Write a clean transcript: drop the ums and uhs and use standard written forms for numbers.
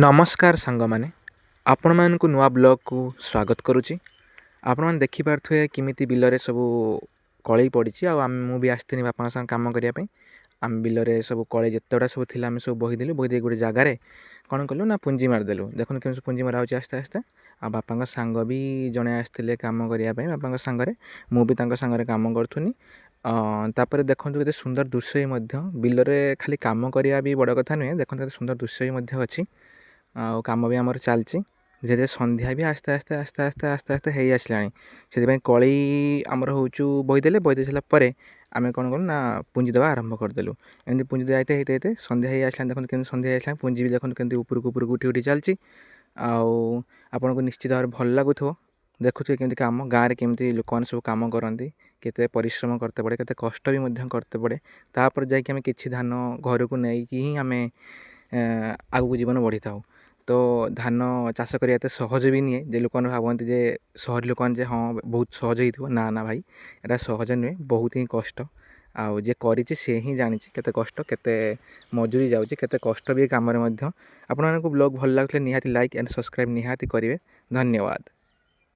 ନମସ୍କାର ସାଙ୍ଗମାନେ, ଆପଣମାନଙ୍କୁ ନୂଆ ବ୍ଲଗ୍କୁ ସ୍ୱାଗତ କରୁଛି। ଆପଣମାନେ ଦେଖିପାରୁଥିବେ କେମିତି ବିଲରେ ସବୁ କଳେଇ ପଡ଼ିଛି। ଆଉ ଆମେ ମୁଁ ବି ଆସିଥିଲି ବାପାଙ୍କ ସାଙ୍ଗେ କାମ କରିବା ପାଇଁ। ଆମେ ବିଲରେ ସବୁ କଳେଇ ଯେତେଗୁଡ଼ା ସବୁ ଥିଲା, ଆମେ ସବୁ ବୋହିଦେଲୁ। ବୋହି ଦେଇକି ଗୋଟେ ଜାଗାରେ କ'ଣ କଲୁ ନା ପୁଞ୍ଜି ମାରିଦେଲୁ। ଦେଖନ୍ତୁ କେମିତି ପୁଞ୍ଜି ମରା ହେଉଛି ଆସ୍ତେ ଆସ୍ତେ। ଆଉ ବାପାଙ୍କ ସାଙ୍ଗ ବି ଜଣେ ଆସିଥିଲେ କାମ କରିବା ପାଇଁ ବାପାଙ୍କ ସାଙ୍ଗରେ, ମୁଁ ବି ତାଙ୍କ ସାଙ୍ଗରେ କାମ କରୁଥିଲି। ତାପରେ ଦେଖନ୍ତୁ କେତେ ସୁନ୍ଦର ଦୃଶ୍ୟ ବି ମଧ୍ୟ। ବିଲରେ ଖାଲି କାମ କରିବା ବି ବଡ଼ କଥା ନୁହେଁ, ଦେଖନ୍ତୁ କେତେ ସୁନ୍ଦର ଦୃଶ୍ୟ ବି ମଧ୍ୟ ଅଛି। ଆଉ କାମ ବି ଆମର ଚାଲିଛି। ଧୀରେ ଧୀରେ ସନ୍ଧ୍ୟା ବି ଆସ୍ତେ ଆସ୍ତେ ଆସ୍ତେ ଆସ୍ତେ ଆସ୍ତେ ଆସ୍ତେ ହେଇ ଆସିଲାଣି। ସେଥିପାଇଁ କଳେଇ ଆମର ହେଉଛୁ ବୋହିଦେଲେ। ବୋହି ଦେଇ ସାରିଲା ପରେ ଆମେ କ'ଣ କଲୁ ନା ପୁଞ୍ଜି ଦେବା ଆରମ୍ଭ କରିଦେଲୁ। ଏମିତି ପୁଞ୍ଜି ଦିଆ ହେଇତେ ହେଇତେ ହେଇତେ ସନ୍ଧ୍ୟା ହେଇ ଆସିଲାଣି। ଦେଖନ୍ତୁ କେମିତି ସନ୍ଧ୍ୟା ହେଇ ଆସିଲାଣି। ପୁଞ୍ଜି ବି ଦେଖନ୍ତୁ କେମିତି ଉପରକୁ ଉପରକୁ ଉଠି ଉଠି ଚାଲିଛି। ଆଉ ଆପଣଙ୍କୁ ନିଶ୍ଚିତ ଭାବରେ ଭଲ ଲାଗୁଥିବ। ଦେଖୁଥିବେ କେମିତି କାମ ଗାଁରେ କେମିତି ଲୋକମାନେ ସବୁ କାମ କରନ୍ତି, କେତେ ପରିଶ୍ରମ କରତେ ପଡ଼େ, କେତେ କଷ୍ଟ ବି ମଧ୍ୟ କରତେ ପଡ଼େ। ତାପରେ ଯାଇକି ଆମେ କିଛି ଧାନ ଘରକୁ ନେଇକି ହିଁ ଆମେ ଆଗକୁ ଜୀବନ ବଢ଼ିଥାଉ। ତ ଧାନ ଚାଷ କରିବା ଏତେ ସହଜ ବି ନୁହେଁ ଯେ ଲୋକମାନେ ଭାବନ୍ତି, ଯେ ସହରୀ ଲୋକମାନେ, ଯେ ହଁ ବହୁତ ସହଜ ହେଇଥିବ। ନା ନା ଭାଇ, ଏଇଟା ସହଜ ନୁହେଁ, ବହୁତ ହିଁ କଷ୍ଟ। ଆଉ ଯିଏ କରିଛି ସେ ହିଁ ଜାଣିଛି କେତେ କଷ୍ଟ, କେତେ ମଜୁରୀ ଯାଉଛି, କେତେ କଷ୍ଟ ବି ଏ କାମରେ ମଧ୍ୟ। ଆପଣମାନଙ୍କୁ ବ୍ଲଗ୍ ଭଲ ଲାଗୁଥିଲେ ନିହାତି ଲାଇକ୍ ଆଣ୍ଡ ସବସ୍କ୍ରାଇବ୍ ନିହାତି କରିବେ। ଧନ୍ୟବାଦ।